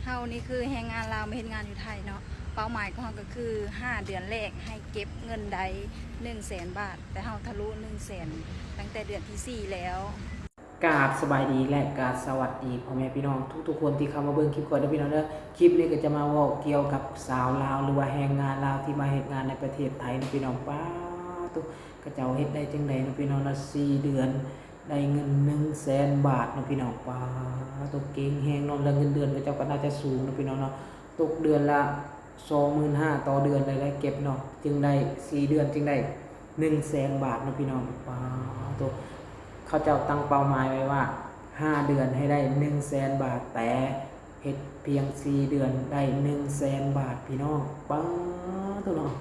ເຮົານີ້ຄືແຮງງານລາວມາເຮັດງານຢູ່ໄທເນາະ, ເປົ້າໝາຍຂອງເຮົາກໍຄືຫ້າເດືອນແລກໃຫ້ເກັບເງິນໄດ້ໜຶ່ງແສນບາດ, ແຕ່ເຮົາທະລຸໜຶ່ງແສນຕັ້ງແຕ່ເດືອນທີສີ່ແລ້ວ. ກາບສະບາຍດີ ແລະ ກາບສະຫວັດດີພໍ່ແມ່ພີ່ນ້ອງທຸກໆຄົນທີ່ເຂົ້າມາເບິ່ງຄລິບຂ້ອຍເດີພີ່ນ້ອງເດີ. ຄລິບນີ້ກໍຈະມາເວົ້າກ່ຽວກັບຊາວລາວ ຫຼືວ່າແຮງງານລາວທີ່ມາເຮັດງານໃນປະເທດໄທເນາະພີ່ນ້ອງ. ປາໂຕ ເຂົາເຈົ້າເຮັດໄດ້ຈັ່ງໃດເນາະພີ່ນ້ອງເນາະ, ສີ່ເດືອນ ໄດ້ເງິນໜຶ່ງແສນບາດເນາະພີ່ນ້ອງ. ປາໂຕ ເກັ່ງແຮງເນາະ, ແລ້ວເງິນເດືອນເຂົາເຈົ້າກໍໜ້າຈະສູງເນາະພີ່ນ້ອງເນາະ, ຕົກເດືອນລະສອງໝື່ນຫ້າຕໍ່ເດືອນໄດ້ ໄດ້ເກັບເນາະ, ຈຶ່ງໄດ້ ສີ່ເດືອນຈຶ່ງໄດ້ໜຶ່ງແສນບາດເນາະພີ່ນ້ອງ. ປາໂຕ ເຂົາເຈົ້າຕັ້ງເປົ້າໝາຍໄວ້ວ່າຫ້າເດືອນໃຫ້ໄດ້ໜຶ່ງແສນບາດ, ແຕ່ເຮັດພຽງສີ່ເດືອນໄດ້ໜຶ່ງແສນບາດພີ່ນ້ອງ. ປາໂຕເນາະ.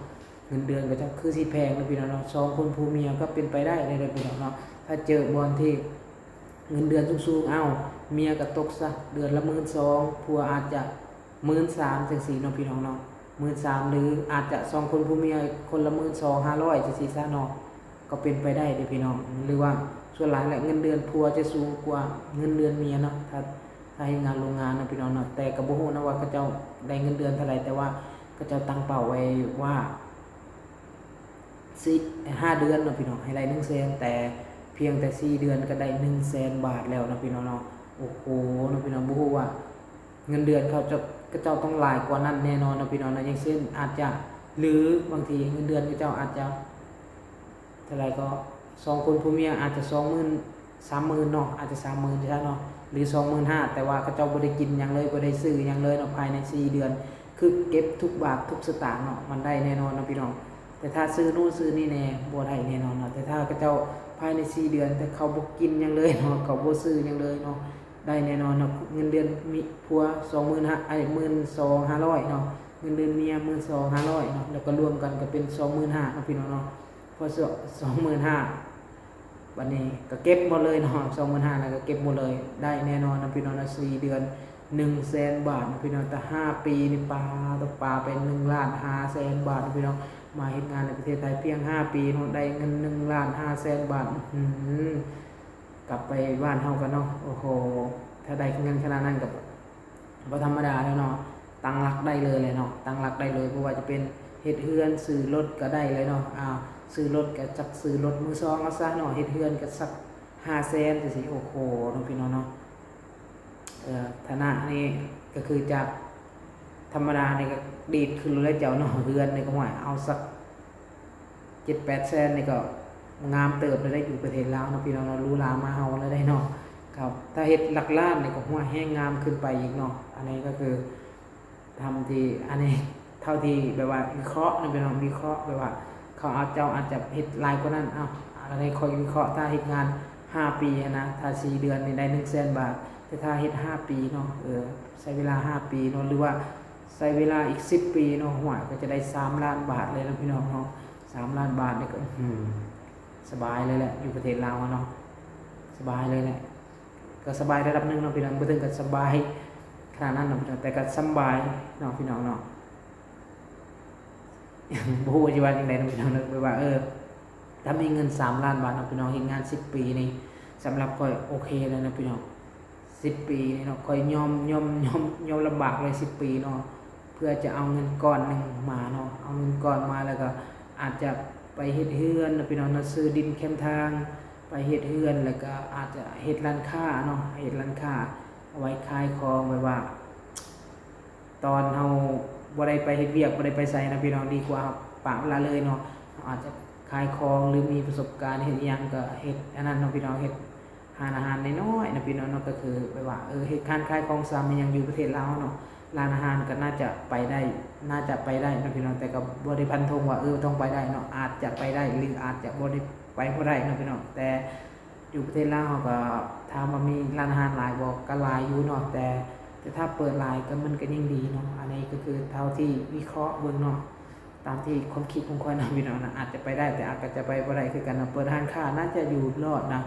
ເງິນເດືອນເຂົາເຈົ້າຄືຊິແພງເນາະພີ່ນ້ອງເນາະ, ສອງຄົນຜົວເມຍກໍເປັນໄປໄດ້ເດ້ພີ່ນ້ອງເນາະ. ຖ້າເຈີບ່ອນທີ່ເງິນເດືອນສູງໆ ເອົ້າ ເມຍກໍຕົກຊະເດືອນລະໝື່ນສອງ ຜົວອາດຈະໝື່ນສາມ ຈັ່ງຊີ້ເນາະພີ່ນ້ອງເນາະ, ໝື່ນສາມ ຫຼືອາດຈະສອງຄົນຜົວເມຍຄົນລະໝື່ນສອງຫ້າຮ້ອຍ ຈັ່ງຊີ້ຊະເນາະ, ກໍເປັນໄປໄດ້ເດ້ພີ່ນ້ອງ. ຫຼືວ່າສ່ວນຫຼາຍແຫຼະເງິນເດືອນຜົວຈະສູງກວ່າເງິນເດືອນເມຍເນາະ, ຖ້າ ຖ້າເຮັດງານໂຮງງານເນາະພີ່ນ້ອງເນາະ. ແຕ່ກໍບໍ່ຮູ້ນະວ່າເຂົາເຈົ້າໄດ້ເງິນເດືອນເທົ່າໃດ, ແຕ່ວ່າເຂົາເຈົ້າຕັ້ງເປົ້າໄວ້ວ່າສີ່ ຫ້າເດືອນເນາະພີ່ນ້ອງ ໃຫ້ໄດ້ໜຶ່ງແສນ, ແຕ່ພຽງແຕ່ສີ່ເດືອນກໍໄດ້ໜຶ່ງແສນບາດແລ້ວເນາະພີ່ນ້ອງເນາະ. ໂອ້ໂຫ ເນາະພີ່ນ້ອງ, ບໍ່ຮູ້ວ່າເງິນເດືອນເຂົາເຈົ້າ ເຂົາເຈົ້າຕ້ອງຫຼາຍກວ່ານັ້ນແນ່ນອນເນາະພີ່ນ້ອງເນາະ. ຢ່າງເຊັ່ນ ອາດຈະ ຫຼືບາງທີເງິນເດືອນເຂົາເຈົ້າອາດຈະ ເທົ່າໃດກໍ ສອງຄົນຜົວເມຍອາດຈະສອງໝື່ນ ສາມໝື່ນເນາະ, ອາດຈະສາມໝື່ນຊະເນາະ ຫຼືສອງໝື່ນຫ້າ ແຕ່ວ່າເຂົາເຈົ້າບໍ່ໄດ້ກິນຫຍັງເລີຍ ບໍ່ໄດ້ຊື້ຫຍັງເລີຍເນາະ ພາຍໃນສີ່ເດືອນ. ຄືເກັບທຸກບາດທຸກສະຕາງເນາະ ມັນໄດ້ແນ່ນອນເນາະພີ່ນ້ອງ, ແຕ່ຖ້າຊື້ໂນ່ນຊື້ນີ້ແນ່ ບໍ່ໄດ້ແນ່ນອນເນາະ. ແຕ່ຖ້າເຂົາເຈົ້າພາຍໃນສີ່ເດືອນ ແຕ່ເຂົາບໍ່ກິນຫຍັງເລີຍເນາະ ເຂົາບໍ່ຊື້ຫຍັງເລີຍເນາະ ໄດ້ແນ່ນອນເນາະ. ເງິນເດືອນມີຜົວສອງໝື່ນຫ້າ ເອີຍ ໝື່ນສອງຫ້າຮ້ອຍເນາະ, ເງິນເດືອນເມຍໝື່ນສອງຫ້າຮ້ອຍເນາະ, ແລ້ວກໍລວມກັນກໍເປັນສອງໝື່ນຫ້າເນາະພີ່ນ້ອງເນາະ. ພໍສອງໝື່ນຫ້າ ບັດນີ້ກໍເກັບໝົດເລີຍເນາະ, ສອງໝື່ນຫ້ານັ້ນກໍເກັບໝົດເລີຍ. ໄດ້ແນ່ນອນນະພີ່ນ້ອງນະ, ສີ່ເດືອນໜຶ່ງແສນບາດນະພີ່ນ້ອງ, ແຕ່ຫ້າປີນີ້ປາ ຕະປາໄປໜຶ່ງລ້ານຫ້າແສນບາດນະພີ່ນ້ອງ. ມາເຮັດງານໃນປະເທດໄທພຽງຫ້າປີເນາະ, ໄດ້ເງິນໜຶ່ງລ້ານຫ້າແສນບາດ. ອື ກັບໄປບ້ານເຮົາກັນເນາະ, ໂອ້ໂຫ ຖ້າໄດ້ເງິນຂະໜາດນັ້ນກໍ ບໍ່ທຳມະດາແລ້ວເນາະ, ຕັ້ງຫຼັກໄດ້ເລີຍແຫຼະເນາະ, ຕັ້ງຫຼັກໄດ້ເລີຍ. ບໍ່ວ່າຈະເປັນເຮັດເຮືອນ, ຊື້ລົດກໍໄດ້ເລີຍເນາະ, ອາ ຊື້ລົດກໍຈັກຊື້ລົດມືສອງເອົາຊະເນາະ, ເຮັດເຮືອນກໍສັກຫ້າແສນຈັ່ງຊີ້. ໂອ້ໂຫ ເນາະພີ່ນ້ອງເນາະ, ເອີ ຖານະນີ້ກໍຄືຈາກທຳມະດານີ້ກໍດີດຂຶ້ນແລ້ວເຈົ້າເນາະ, ເຮືອນນີ້ກໍ ຫ້ວຍ ເອົາສັກ ເຈັດແປດແສນນີ້ກໍງາມເຕີບແລ້ວໄດ໋ ຢູ່ປະເທດລາວເນາະພີ່ນ້ອງເນາະ, ຫຼູຫຼາມາເຮົາແລ້ວໄດ໋ເນາະ. ຄັບ ຖ້າເຮັດຫຼັກລ້ານນີ້ກໍ ຫ້ວຍ ແຮງງາມຂຶ້ນໄປອີກເນາະ. ອັນນີ້ກໍຄືທຳທີ່ ອັນນີ້ເທົ່າທີ່ແບບວ່າວິເຄາະເນາະພີ່ນ້ອງ, ວິເຄາະແບບວ່າເຂົາອາດ ເຈົ້າອາດຈະເຮັດຫຼາຍກວ່ານັ້ນ. ເອົ້າ ອັນນີ້ຂ້ອຍວິເຄາະ ຖ້າເຮັດງານຫ້າປີຫັ້ນນະ, ຖ້າສີ່ເດືອນນີ້ໄດ້ໜຶ່ງແສນບາດ, ແຕ່ຖ້າເຮັດຫ້າປີເນາະ, ເອີ ໃຊ້ເວລາຫ້າປີເນາະ, ຫຼືວ່າ ໃຊ້ເວລາອີກສິບປີເນາະ, ຫ້ວຍ ກໍຈະໄດ້ສາມລ້ານບາດເລີຍເນາະພີ່ນ້ອງເນາະ. ສາມລ້ານບາດນີ້ກໍ ອື ສະບາຍເລີຍແຫຼະ, ຢູ່ປະເທດລາວເຮົາເນາະ ສະບາຍເລີຍແຫຼະ. ກໍສະບາຍລະດັບໜຶ່ງເນາະພີ່ນ້ອງ, ບໍ່ເຖິງກັບສະບາຍຂະໜາດນັ້ນເນາະພີ່ນ້ອງ, ແຕ່ກໍສຳບາຍເນາະພີ່ນ້ອງເນາະ. ບໍ່ຮູ້ວ່າຊິວ່າຈັ່ງໃດເນາະພີ່ນ້ອງເນາະ, ແບບວ່າ ເອີ ຖ້າມີເງິນສາມລ້ານບາດເນາະພີ່ນ້ອງ, ເຮັດງານສິບປີນີ້ ສຳລັບຂ້ອຍໂອເຄແລ້ວນະພີ່ນ້ອງ. ສິບປີນີ້ເນາະ, ຂ້ອຍຍອມ ຍອມ ຍອມ ຍອມລຳບາກເລີຍສິບປີເນາະ, ເພື່ອຈະເອົາເງິນກ້ອນໜຶ່ງມາເນາະ, ເອົາເງິນກ້ອນມາ ແລ້ວກໍອາດຈະໄປເຮັດເຮືອນນະພີ່ນ້ອງເນາະ, ຊື້ດິນແຄມທາງ ໄປເຮັດເຮືອນ, ແລ້ວກໍອາດຈະເຮັດຮ້ານຄ້າເນາະ, ເຮັດຮ້ານຄ້າເອົາໄວ້ຂາຍຂອງ. ແບບວ່າ ຕອນເຮົາບໍ່ໄດ້ໄປເຮັດວຽກ ບໍ່ໄດ້ໄປໃສນະພີ່ນ້ອງ, ດີກວ່າເຮົາປະລະເລີຍເນາະ. ເຮົາອາດຈະຂາຍຂອງ ຫຼືມີປະສົບການເຮັດອີ່ຫຍັງກໍເຮັດອັນນັ້ນເນາະພີ່ນ້ອງ, ເຮັດຮ້ານອາຫານນ້ອຍໆນະພີ່ນ້ອງເນາະ. ກໍຄືແບບວ່າ ເອີ ເຮັດຮ້ານຂາຍຂອງຊຳອີ່ຫຍັງຢູ່ປະເທດລາວເຮົາເນາະ, ຮ້ານອາຫານກໍໜ້າຈະໄປໄດ້ ໜ້າຈະໄປໄດ້ນະພີ່ນ້ອງ, ແຕ່ກໍບໍ່ໄດ້ຟັນທົງວ່າ ເອີ ຕ້ອງໄປໄດ້ເນາະ, ອາດຈະໄປໄດ້ ຫຼືອາດຈະບໍ່ໄດ້ ໄປບໍ່ໄດ້ເນາະພີ່ນ້ອງ. ແຕ່ ຢູ່ປະເທດລາວເຮົາກໍຖາມວ່າມີຮ້ານອາຫານຫຼາຍບໍ່? ກໍຫຼາຍຢູ່ເນາະ, ແຕ່ ແຕ່ຖ້າເປີດຫຼາຍກໍ ມັນກໍຍິ່ງດີເນາະ. ອັນນີ້ກໍຄືເທົ່າທີ່ວິເຄາະເບິ່ງເນາະ, ຕາມທີ່ຄວາມຄິດຂອງຂ້ອຍເນາະພີ່ນ້ອງນະ, ອາດຈະໄປໄດ້ ແຕ່ອາດຈະໄປບໍ່ໄດ້ຄືກັນເນາະ. ເປີດຮ້ານຄ້າໜ້າຈະຢູ່ລອດນະ,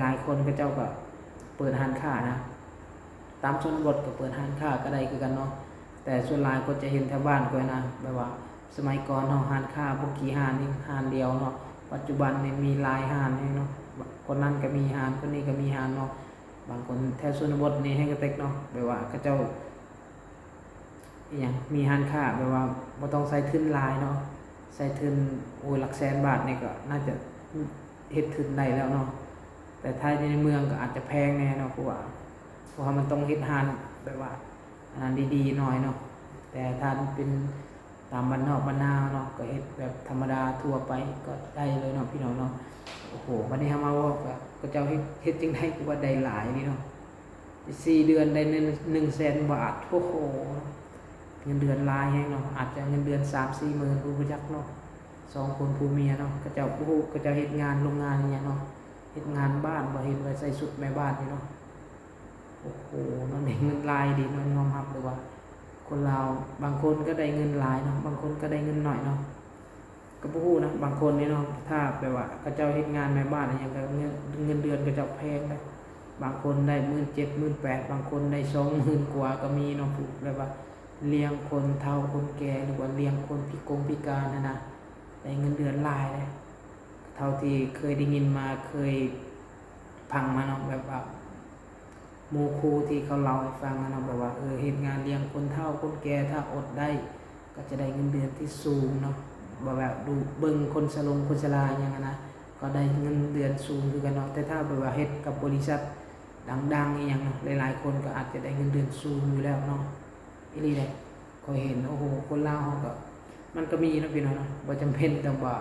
ຫຼາຍໆຄົນເຂົາເຈົ້າກໍເປີດຮ້ານຄ້ານະ. ຕາມຊົນນະບົດກໍເປີດຮ້ານຄ້າກໍໄດ້ຄືກັນເນາະ, ແຕ່ສ່ວນຫຼາຍກໍຈະເຫັນແຖວບ້ານຂ້ອຍນະ, ແບບວ່າສະໄໝກ່ອນເນາະ ຮ້ານຄ້າບໍ່ກີ່ຮ້ານເອງ ຮ້ານດຽວເນາະ, ປັດຈຸບັນນີ້ມີຫຼາຍຮ້ານເອງເນາະ, ຄົນນັ້ນກໍມີຮ້ານ ຄົນນີ້ກໍມີຮ້ານເນາະ. ບາງຄົນແຖວຊົນນະບົດນີ້ແຮງກະເຕັກເນາະ, ແບບວ່າເຂົາເຈົ້າ ອີ່ຫຍັງ ມີຮ້ານຄ້າ ແບບວ່າບໍ່ຕ້ອງໃຊ້ທຶນຫຼາຍເນາະ, ໃຊ້ທຶນ ໂອ້ຍ ຫຼັກແສນບາດນີ້ກໍໜ້າຈະເຮັດທຶນໄດ້ແລ້ວເນາະ. ແຕ່ຖ້າຢູ່ໃນເມືອງກໍອາດຈະແພງແດ່ເນາະ, ເພາະວ່າ ເພາະວ່າມັນຕ້ອງເຮັດຮ້ານແບບວ່າ ອັນນັ້ນ ດີໆ ໜ້ອຍເນາະ. ແຕ່ຖ້າເປັນຕາມບ້ານນອກບ້ານນາເນາະ ກໍເຮັດແບບທຳມະດາທົ່ວໄປກໍໄດ້ເລີຍເນາະ ພີ່ນ້ອງເນາະ. ໂອ້ໂຫ ບັດນີ້ເຮົາມາເວົ້າ ເຂົາເຈົ້າເຮັດ ເຮັດຈັ່ງໃດຄືວ່າໄດ້ຫຼາຍນີ້ເນາະ. ສີ່ເດືອນໄດ້ໜຶ່ງ ໜຶ່ງແສນບາດ ໂອ້ໂຫ ເງິນເດືອນຫຼາຍແຮງເນາະ. ອາດຈະເງິນເດືອນສາມສີ່ໝື່ນ ບໍ່ຮູ້ຈັກເນາະ. ສອງຄົນຜົວເມຍເນາະ ເຂົາເຈົ້າ ໂອ້ໂຫ ເຂົາເຈົ້າເຮັດງານໂຮງງານອີ່ຫຍັງເນາະ, ເຮັດງານບ້ານບໍ່ ເຮັດວ່າໃສ່ຊຸດແມ່ບ້ານນີ້ເນາະ. ໂອ້ໂຫ ເນາະ ໄດ້ເງິນຫຼາຍດີເນາະ. ຍອມຮັບເລີຍວ່າຄົນລາວບາງຄົນກໍໄດ້ເງິນຫຼາຍເນາະ, ບາງຄົນກໍໄດ້ເງິນໜ້ອຍເນາະ. ກໍບໍ່ຮູ້ນະ ບາງຄົນນີ້ເນາະ ຖ້າແບບວ່າເຂົາເຈົ້າເຮັດງານແມ່ບ້ານອີ່ຫຍັງ ກໍເງິນ ເງິນເດືອນເຂົາເຈົ້າແພງເດ້. ບາງຄົນໄດ້ໝື່ນເຈັດ ໝື່ນແປດ ບາງຄົນໄດ້ສອງໝື່ນກວ່າກໍມີເນາະ. ຜູ້ແບບວ່າລ້ຽງຄົນເຖົ້າຄົນແກ່ ຫຼືວ່າລ້ຽງຄົນພິກົງພິການຫັ້ນນະ ໄດ້ເງິນເດືອນຫຼາຍເດ້. ເທົ່າທີ່ເຄີຍໄດ້ຍິນມາ ເຄີຍຟັງມາເນາະ ແບບວ່າ ໝູ່ຄູ່ທີ່ເຂົາເລົ່າໃຫ້ຟັງຫັ້ນເນາະ ແບບວ່າ ເອີ ເຮັດງານລ້ຽງຄົນເຖົ້າຄົນແກ່ ຖ້າອົດໄດ້ກໍຈະໄດ້ເງິນເດືອນທີ່ສູງເນາະ. ແບບວ່າ ດູເບິ່ງຄົນຊະລົງຄົນຊະລາອີ່ຫຍັງຫັ້ນນະ ກໍໄດ້ເງິນເດືອນສູງຄືກັນເນາະ. ແຕ່ຖ້າແບບວ່າເຮັດກັບບໍລິສັດດັງໆອີ່ຫຍັງເນາະ ຫຼາຍໆຄົນກໍອາດຈະໄດ້ເງິນເດືອນສູງຢູ່ແລ້ວເນາະ. ອີ່ຫຼີເດ້. ຂ້ອຍເຫັນ ໂອ້ໂຫ ຄົນລາວເຮົາກໍ ມັນກໍມີເນາະ ພີ່ນ້ອງເນາະ, ບໍ່ຈຳເປັນຕ້ອງວ່າ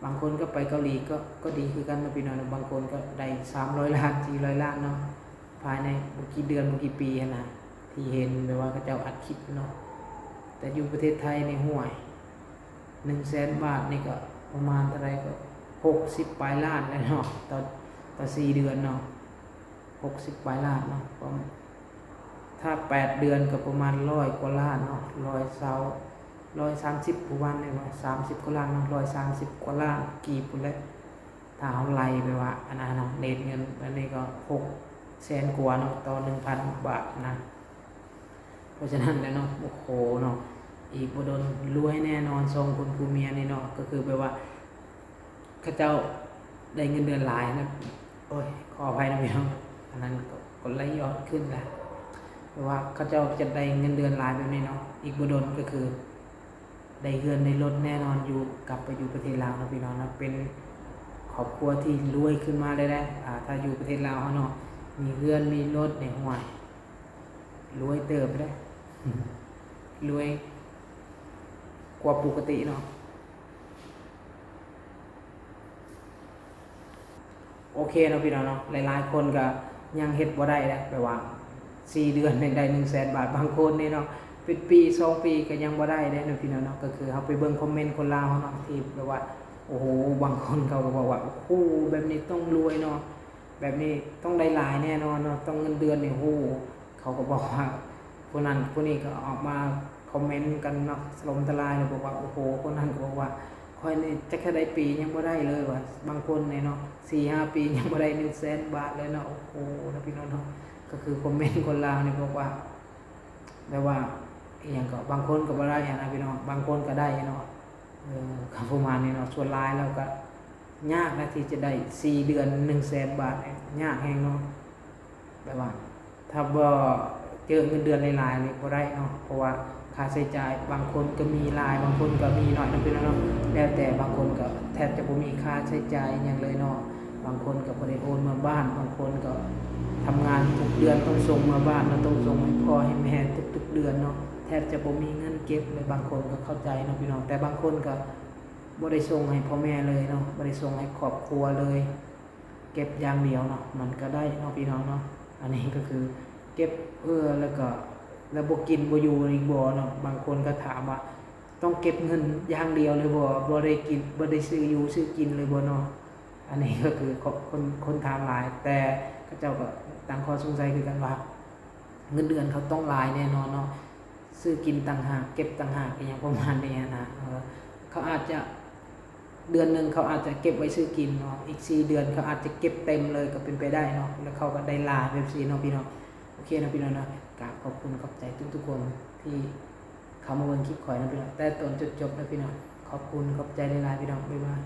ບາງຄົນກໍໄປເກົາຫຼີກໍ ກໍດີຄືກັນເນາະ ພີ່ນ້ອງເນາະ. ບາງຄົນກໍໄດ້ສາມຮ້ອຍລ້ານ ສີ່ຮ້ອຍລ້ານເນາະ ພາຍໃນບໍ່ກີ່ເດືອນ ບໍ່ກີ່ປີຫັ້ນນະ ທີ່ເຫັນແບບວ່າເຂົາເຈົ້າອັດຄລິບເນາະ. ແຕ່ຢູ່ປະເທດໄທນີ້ ຫ້ວຍ ໜຶ່ງແສນບາດນີ້ກໍປະມານເທົ່າໃດ ກໍຫົກສິບປາຍລ້ານແລ້ວເນາະ ຕໍ່ ຕໍ່ສີ່ເດືອນເນາະ. ຫົກສິບປາຍລ້ານເນາະ, ກໍຖ້າແປດເດືອນກໍປະມານຮ້ອຍກວ່າລ້ານເນາະ, ຮ້ອຍຊາວ ຮ້ອຍສາມສິບ ຜູ້ວ່ານີ້ວ່າ ສາມສິບກວ່າລ້ານເນາະ, ຮ້ອຍສາມສິບກວ່າລ້ານກີບພຸ້ນແຫຼະ. ຖ້າເຮົາໄລ່ແບບວ່າ ອັນນັ້ນເນາະ ເນດເງິນ ອັນນີ້ກໍຫົກແສນກວ່າເນາະ ຕໍ່ໜຶ່ງພັນບາດນະ. ເພາະສະນັ້ນແລ້ວເນາະ ໂອ້ໂຫເນາະ ອີກບໍ່ດົນລວຍແນ່ນອນ ສອງຄົນຜົວເມຍນີ້ເນາະ. ກໍຄືແບບວ່າ ເຂົາເຈົ້າໄດ້ເງິນເດືອນຫຼາຍນະ, ໂອ້ຍ ຂໍອະໄພນະພີ່ນ້ອງ, ອັນນັ້ນກໍ ກໍໄລ່ຍອດຂຶ້ນລະ. ແຕ່ວ່າເຂົາເຈົ້າຈະໄດ້ເງິນເດືອນຫຼາຍແບບນີ້ເນາະ, ອີກບໍ່ດົນກໍຄືໄດ້ເຮືອນໄດ້ລົດແນ່ນອນ ຢູ່ ກັບໄປຢູ່ປະເທດລາວເນາະ ພີ່ນ້ອງເນາະ, ເປັນຄອບຄົວທີ່ລວຍຂຶ້ນມາເລີຍແຫຼະ. ອາ ຖ້າຢູ່ປະເທດລາວເຮົາເນາະ ມີເຮືອນມີລົດນີ້ ຫ້ວຍ ລວຍເຕີບເດ້, ລວຍກວ່າປົກກະຕິເນາະ. ໂອເຄເນາະ ພີ່ນ້ອງເນາະ, ຫຼາຍໆຄົນກໍຍັງເຮັດບໍ່ໄດ້ເດ້ ແບບວ່າສີ່ເດືອນນີ້ໄດ້ໜຶ່ງແສນບາດ. ບາງຄົນນີ້ເນາະ ເປັນປີສອງປີກໍຍັງບໍ່ໄດ້ເດ້ເນາະ ພີ່ນ້ອງເນາະ. ກໍຄືເຮົາໄປເບິ່ງຄອມເມັນຄົນລາວເຮົາເນາະ ທີ່ແບບວ່າ ໂອ້ໂຫ ບາງຄົນເຂົາກໍບອກວ່າ ໂອ້ໂຫ ແບບນີ້ຕ້ອງລວຍເນາະ, ແບບນີ້ຕ້ອງໄດ້ຫຼາຍແນ່ນອນເນາະ, ຕ້ອງເງິນເດືອນນີ້ ໂອ້ໂຫ ເຂົາກໍບອກວ່າ ຜູ້ນັ້ນຜູ້ນີ້ກໍອອກມາຄອມເມັນກັນເນາະ ຖະຫຼົ່ມທະລາຍເນາະ, ບອກວ່າ ໂອ້ໂຫ ຄົນນັ້ນກໍບອກວ່າ ຂ້ອຍນີ້ຈັກເທົ່າໃດປີຍັງບໍ່ໄດ້ເລີຍວ່າ, ບາງຄົນນີ້ເນາະ ສີ່ຫ້າປີຍັງບໍ່ໄດ້ໜຶ່ງແສນບາດເລີຍເນາະ. ໂອ້ໂຫ ເນາະ ພີ່ນ້ອງເນາະ, ກໍຄືຄອມເມັນຄົນລາວນີ້ບອກວ່າ ແບບວ່າ ອີ່ຫຍັງກໍ ບາງຄົນກໍບໍ່ໄດ້ຫັ້ນນະ ພີ່ນ້ອງ, ບາງຄົນກໍໄດ້ເນາະ. ເອີ ກໍປະມານນີ້ເນາະ, ສ່ວນຫຼາຍແລ້ວກໍຍາກນະ ທີ່ຈະໄດ້ສີ່ເດືອນໜຶ່ງແສນບາດນີ້ ຍາກແຮງເນາະ. ແບບວ່າ ຖ້າບໍ່ເຈີເງິນເດືອນຫຼາຍໆນີ້ບໍ່ໄດ້ເນາະ, ເພາະວ່າຄ່າໃຊ້ຈ່າຍບາງຄົນກໍມີຫຼາຍ ບາງຄົນກໍມີໜ້ອຍເນາະ ພີ່ນ້ອງເນາະ, ແລ້ວແຕ່. ບາງຄົນກໍແທບຈະບໍ່ມີຄ່າໃຊ້ຈ່າຍຫຍັງເລີຍເນາະ, ບາງຄົນກໍບໍ່ໄດ້ໂອນເມືອບ້ານ, ບາງຄົນກໍທຳງານທຸກເດືອນຕ້ອງສົ່ງເມືອບ້ານເນາະ, ຕ້ອງສົ່ງໃຫ້ພໍ່ໃຫ້ແມ່ທຸກໆເດືອນເນາະ, ແທບຈະບໍ່ມີເງິນເກັບເລີຍ. ບາງຄົນກໍເຂົ້າໃຈເນາະ ພີ່ນ້ອງ, ແຕ່ບາງຄົນກໍບໍ່ໄດ້ສົ່ງໃຫ້ພໍ່ແມ່ເລີຍເນາະ, ບໍ່ໄດ້ສົ່ງໃຫ້ຄອບຄົວເລີຍ. ເກັບຢ່າງດຽວເນາະ ມັນກໍໄດ້ເນາະ ພີ່ນ້ອງເນາະ. ອັນນີ້ກໍຄືເກັບ ເອີ ແລ້ວກໍ ແລ້ວບໍ່ກິນບໍ່ຢູ່ອີກບໍ່ເນາະ. ບາງຄົນກໍຖາມວ່າ ຕ້ອງເກັບເງິນຢ່າງດຽວເລີຍບໍ່? ບໍ່ໄດ້ກິນ ບໍ່ໄດ້ຊື້ຢູ່ຊື້ກິນເລີຍບໍ່ເນາະ? ອັນນີ້ກໍຄືຄົນ ຄົນຖາມຫຼາຍ, ແຕ່ເຂົາເຈົ້າກໍຕັ້ງຂໍ້ສົງໄສຄືກັນວ່າ ເງິນເດືອນເຂົາຕ້ອງຫຼາຍແນ່ນອນເນາະ, ຊື້ກິນຕ່າງຫາກ ເກັບຕ່າງຫາກ ອີ່ຫຍັງປະມານນີ້ຫັ້ນນະ. ເອີ ເຂົາອາດຈະ ເດືອນໜຶ່ງເຂົາອາດຈະເກັບໄວ້ຊື້ກິນເນາະ, ອີກສີ່ເດືອນເຂົາອາດຈະເກັບເຕັມເລີຍກໍເປັນໄປໄດ້ເນາະ, ແລ້ວເຂົາກໍໄດ້ຫຼາຍແບບຊີ້ເນາະ ພີ່ນ້ອງ. ໂອເຄເນາະ ພີ່ນ້ອງເນາະ, ກາບຂອບຄຸນຂອບໃຈທຸກໆຄົນທີ່ເຂົ້າມາເບິ່ງຄລິບຂ້ອຍເນາະ ພີ່ນ້ອງ, ແຕ່ຕົ້ນຈົນຈົບເນາະ ພີ່ນ້ອງ. ຂອບຄຸນຂອບໃຈຫຼາຍໆ ພີ່ນ້ອງ, ບາຍບາຍ.